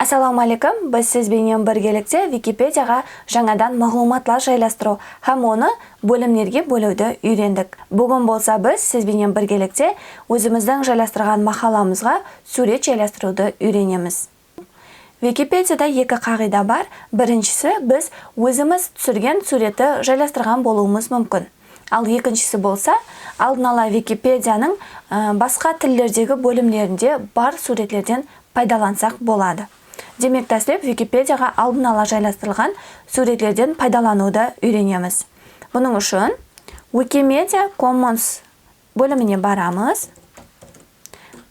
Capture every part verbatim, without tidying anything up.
Assalawma áleykum. Biz siz benen birgelikte Wikipediaǵa jańadan maǵlıwmatlar jaylastırıw hám onı bólimlerge bóliwdi úyrendik. Búgin bolsa biz siz benen birgelikte ózimizdiń jaylastırǵan maqalamızǵa súwret jaylastırıwdı úyrenemiz. Wikipediada eki qaǵıyda bar. Birinshisi, biz ózimiz túsirgen súwretti jaylastırǵan bolıwımız múmkin. Al ekinshisi bolsa, aldın ala Wikipedianıń, ı, basqa tillerdegi bólimlerinde bar súwretlerden paydalansaq boladı. Demek, dáslep Wikipediaǵa aldın ala jaylastırılǵan súwretlerden paydalanıwdı úyrenemiz. Bunıń ushın Wikimedia Commons bólimine baramız.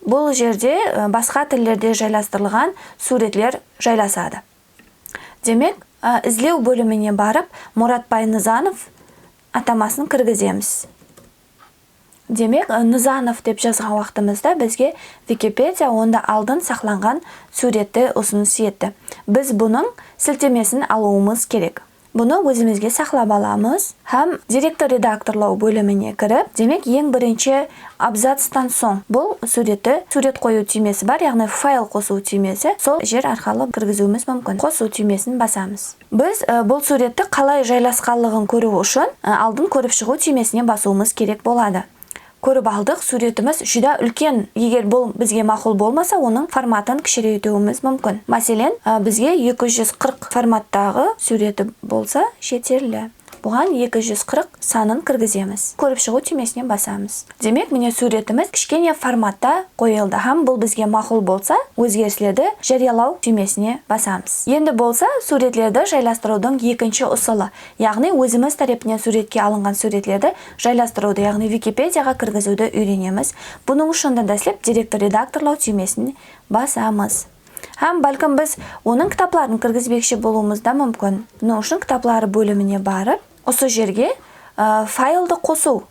Bul jerde, ı, basqa tillerde jaylastırılǵan súwretler jaylasadı. Demek, ı, izlew bólimine barıp, Muratbay Nızanov atamasın kirgizemiz. Demek, ı, Nızanov dep jazǵan waqtımızda bizge Wikipedia onda aldın saqlanǵan súwretti usınıs etti. Biz bunıń siltemesin alıwımız kerek. Bunı ózimizge saqlap alamız hám direktor redaktorlaw bólimine kirip, demek, eń birinshi abzatstan soń bul súwretti, súwret qoyıw túymesi bar, yaǵnıy fayl qosıw túymesi, sol jer arqalı kirgiziwimiz múmkin. Qosıw túymesin basamız. Biz, e, bul súwretti qalay jaylasqanlıǵın kóriw ushın, e, aldın kórip shıǵıw túymesine basıwımız kerek boladı. Kórip aldıq, súwretimiz júdá úlken. Eger bul bizge maqul bolmasa, onıń formatın kishireytiwimiz múmkin. Máselen, a, bizge eki júz qırq formattaǵı súwreti bolsa jeterli. Buǵan eki júz qırq sanın kirgizemiz. Kórip shıǵıw túymesine basamız. Demek, mine, súwretimiz kishkene formatta qoyıldı hám bul bizge maqul bolsa, ózgerislerdi járiyalaw túymesine basamız. Endi bolsa súwretlerdi jaylastırıwdıń ekinshi usılı, yaǵnıy ózimiz tárepinen súwretke alınǵan súwretlerdi jaylastırıwdı, yaǵnıy Wikipediaǵa kirgiziwdi úyrenemiz. Bunıń ushın da dáslep direktor redaktorlaw túymesin basamız. Hám bálkim biz onıń kitapların kirgizbekshi bolıwımız da múmkin. Bunıń ushın kitapları bólimine barıp, usı jerge, ı, fayldı qosıw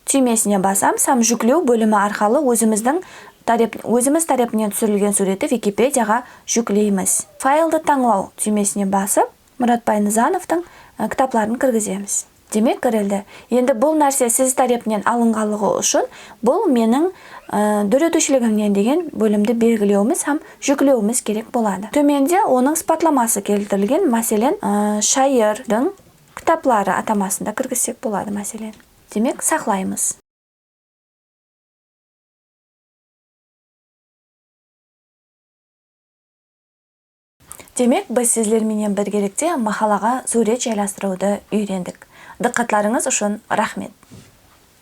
túymesine basamız hám júklew bólimi arqalı ózimizdiń tárep-, ózimiz tárepinen túsirilgen súwretti Wikipediaǵa júkleymiz. Fayldı tańlaw túymesine basıp, Muratbay Nızanovtıń, ı, kitapların kirgizemiz. Demek, kirildi. Endi bul nárse siz tárepinen alınǵanlıǵı ushın bul meniń, ı, dóretiwshiligimnen degen bólimdi belgilewimiz hám júklewimiz kerek boladı. Tómende onıń sıpatlaması keltirilgen, máselen, ı, shayırdıń kitapları atamasın da kirgizsek boladı, máselen. Demek, saqlaymız. Demek, biz sizler menen birgelikte maqalaǵa súwret jaylastırıwdı úyrendik. Dıqqatlarıńız ushın raxmet.